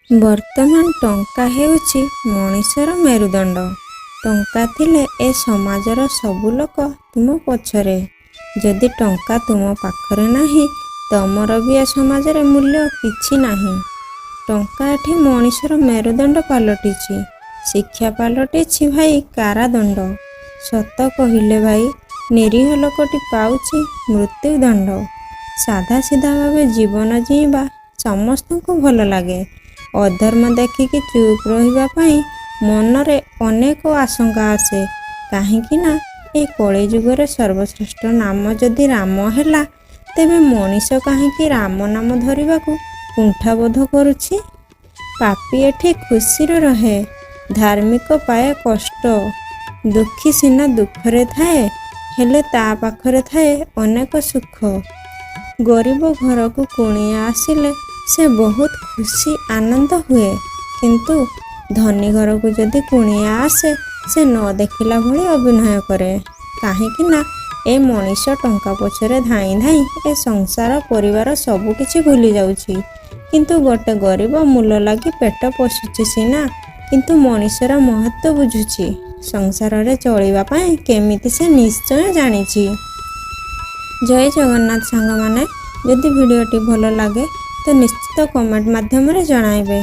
ବର୍ତ୍ତମାନ ଟଙ୍କା ହେଉଛି ମଣିଷର ମେରୁଦଣ୍ଡ। ଟଙ୍କା ଥିଲେ ଏ ସମାଜର ସବୁ ଲୋକ ତୁମ ପଛରେ। ଯଦି ଟଙ୍କା ତୁମ ପାଖରେ ନାହିଁ, ତମର ବି ଏ ସମାଜରେ ମୂଲ୍ୟ କିଛି ନାହିଁ। ଟଙ୍କା ଏଠି ମଣିଷର ମେରୁଦଣ୍ଡ ପାଲଟିଛି। ଶିକ୍ଷା ପାଲଟିଛି ଭାଇ କାରାଦଣ୍ଡ। ସତ କହିଲେ ଭାଇ, ନିରୀହ ଲୋକଟି ପାଉଛି ମୃତ୍ୟୁଦଣ୍ଡ। ସାଧା ସିଧା ଭାବେ ଜୀବନ ଜୀଇଁବା ସମସ୍ତଙ୍କୁ ଭଲ ଲାଗେ। ଅଧର୍ମ ଦେଖିକି ଚୁପ୍ ରହିବା ପାଇଁ ମନରେ ଅନେକ ଆଶଙ୍କା ଆସେ। କାହିଁକି ନା ଏ କଳିଯୁଗରେ ସର୍ବଶ୍ରେଷ୍ଠ ନାମ ଯଦି ରାମ ହେଲା, ତେବେ ମଣିଷ କାହିଁକି ରାମ ନାମ ଧରିବାକୁ କୁଣ୍ଠାବୋଧ କରୁଛି? ପାପୀ ଏଠି ଖୁସିରେ ରହେ, ଧାର୍ମିକ ପାଏ କଷ୍ଟ। ଦୁଃଖୀ ସିନା ଦୁଃଖରେ ଥାଏ, ହେଲେ ତା ପାଖରେ ଥାଏ ଅନେକ ସୁଖ। ଗରିବ ଘରକୁ କୁଣିଆ ଆସିଲେ ସେ ବହୁତ ଖୁସି ଆନନ୍ଦ ହୁଏ, କିନ୍ତୁ ଧନୀ ଘରକୁ ଯଦି କୁଣିଆ ଆସେ, ସେ ନ ଦେଖିଲା ଭଳି ଅଭିନୟ କରେ। କାହିଁକି ନା ଏ ମଣିଷ ଟଙ୍କା ପଛରେ ଧାଇଁ ଧାଇଁ ଏ ସଂସାର, ପରିବାର ସବୁ କିଛି ଭୁଲି ଯାଉଛି। କିନ୍ତୁ ଗୋଟେ ଗରିବ ମୂଲ ଲାଗି ପେଟ ପୋଷୁଛି ସିନା, କିନ୍ତୁ ମଣିଷର ମହତ୍ଵ ବୁଝୁଛି। ସଂସାରରେ ଚଳିବା ପାଇଁ କେମିତି, ସେ ନିଶ୍ଚୟ ଜାଣିଛି। ଜୟ ଜଗନ୍ନାଥ ସାଙ୍ଗମାନେ। ଯଦି ଭିଡ଼ିଓଟି ଭଲ ଲାଗେ ତ ନିଶ୍ଚିତ କମେଣ୍ଟ ମାଧ୍ୟମରେ ଜଣାଇବେ।